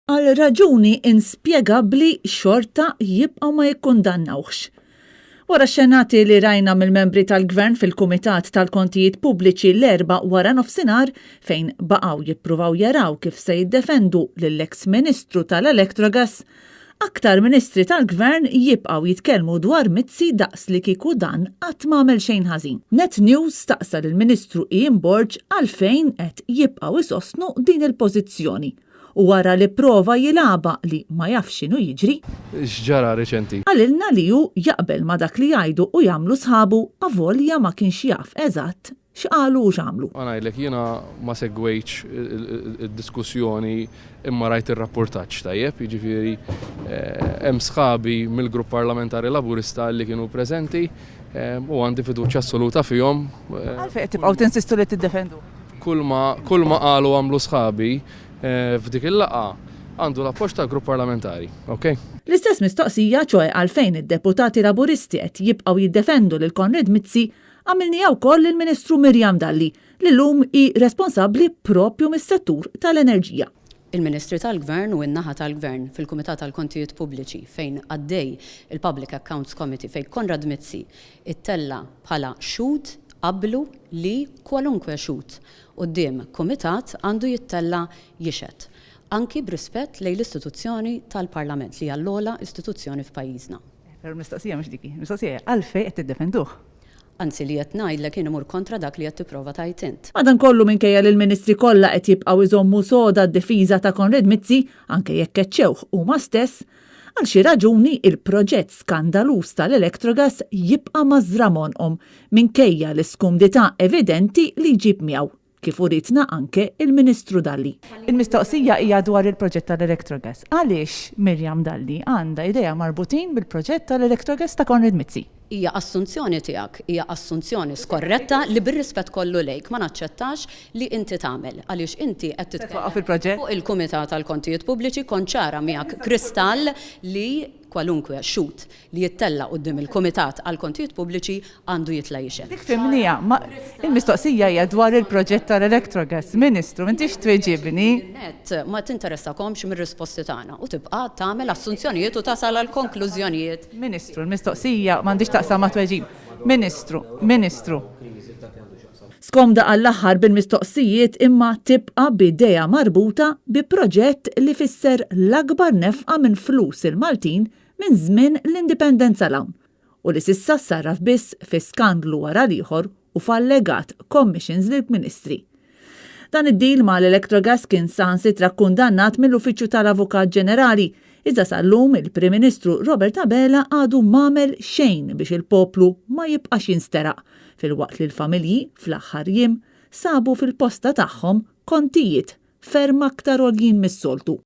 Għal raġuni inspjegabbli xorta jibqgħu ma jikkundannawhx. Wara x-xenati li rajna mill-membri tal-Gvern fil-Kumitat tal-Kontijiet Pubbliċi l-Erbgħa waranofsinhar fejn baqgħu jippruvaw jaraw kif se jiddefendu lill-eks Ministru tal-Electrogas, aktar Ministri tal-Gvern jibqgħu jitkellmu dwar Mizzi daqs li kieku dan qatt m'għamel xejn ħażin. Net News staqsa lill-Ministru Ian Borg għalfejn qed jibqgħu jsostnu din il-pożizzjoni U wara li pprova jilgħabha li ma jafx x'inhu jiġri. X'ġara riċenti? Qalilna li hu jaqbel ma' dak li jgħidu u jagħmlu sħabu avolja ma kienx jaf eżatt x'qalu u x'għamlu. Ħa ngħidlek, jiena ma segwejtx id-diskussjoni imma rajt ir-rappurtaġġ, tajjeb, jiġifieri hemm sħabi mill-Grupp Parlamentari Laburista li kienu preżenti u għandi fiduċja assoluta fihom. Għalfejn qed tibqgħu tinsistu li tiddefenduh? Kulma kulma qalu u għamlu sħabi f'dik il-laqgħa għandu l-appoġġ tal-grupp parlamentari. Ok? L-istess mistoqsija, ċoe għalfejn id-deputati Laburisti qed jibqgħu jiddefendu lil Konrad Mizzi, għamilniha wkoll lill-Ministru Miriam Dalli, li llum hi responsabbli proprju mis-settur tal-enerġija. Il-Ministri tal-Gvern u n-naħa tal-Gvern fil-Kumitat għall-Kontijiet Pubbliċi fejn għaddej il-Public Accounts Committee fejn Konrad Mizzi ttella' bħala xhud qablu li kwalunkwe xhud quddiem kumitat għandu jittella' jixhed, anki b'rispett lejn l-istituzzjoni tal-Parlament li hija l-ogħla istituzzjoni f'pajjiżna. Però l-mistoqsija mhux dik hi. Il-mistoqsija hija għalfejn qed tiddefenduh? Anzi li qed ngħidlek jien imur kontra dak li qed tipprova tgħid int. Madankollu minkejja li l-Ministri kollha qed jibqgħu jżommu soda d-difiża ta' Konrad Mizzi, anke jekk keċċewh huma stess, għal xi raġuni il-proġett skandaluż tal-Electrogas jibqa' mażżra m'għonqhom minkejja l-iskumdità evidenti li jġib miegħu. Kif urietna anke il-Ministru Dalli. Il-mistoqsija hija dwar il-proġett tal-Electrogas. Għaliex Miriam Dalli għandha idejha marbutin bil-proġett tal-Electrogas ta' Konrad Mizzi? Hija assunzjoni tiegħek, hija assunzjoni skorretta li bir-rispett kollu lejk ma naċċettax li inti tagħmel għaliex inti qed titkellem fuq il-Kumitat għall-Kontijiet Pubbliċi kont ċara miegħek kristall li kwalunkwe xhud li jittella' quddiem il-Kumitat għall-Kontijiet Pubbliċi għandu jitla' jixhed. Dik fhimniha, ma il-mistoqsija hija dwar il-proġett tal-Electrogas. Ministru, m'intix twieġibni. Nett, ma tinteressakomx mir-risposti tagħna u tibqa' tagħmel assunzjonijiet u tasal għal konklużjonijiet. Ministru, il-mistoqsija m'għandhiex x'taqsam mat-tweġib. Ministru, Ministru. Skomda għall-aħħar bil-mistoqsijiet imma tibqa' b'idejha marbuta bi proġett li fisser l-akbar nefqa minn flus il-Maltin minn żmien l-Indipendenza 'l hawn u li s'issa ssarraf biss fi skandlu wara l-ieħor u f'allegat commissions lill-Ministri. Dan id-deal mal-Electrogas kien saħansitra kkundannat mill-Uffiċċju tal-Avukat Ġenerali, iżda sal-lum il-Prim Ministru Robert Abela għadu m'għamel xejn biex il-poplu ma jibqax jinsteraq, filwaqt li l-familji fl-aħħar jiem sabu fil-posta tagħhom kontijiet ferm aktar għoljin mis-soltu.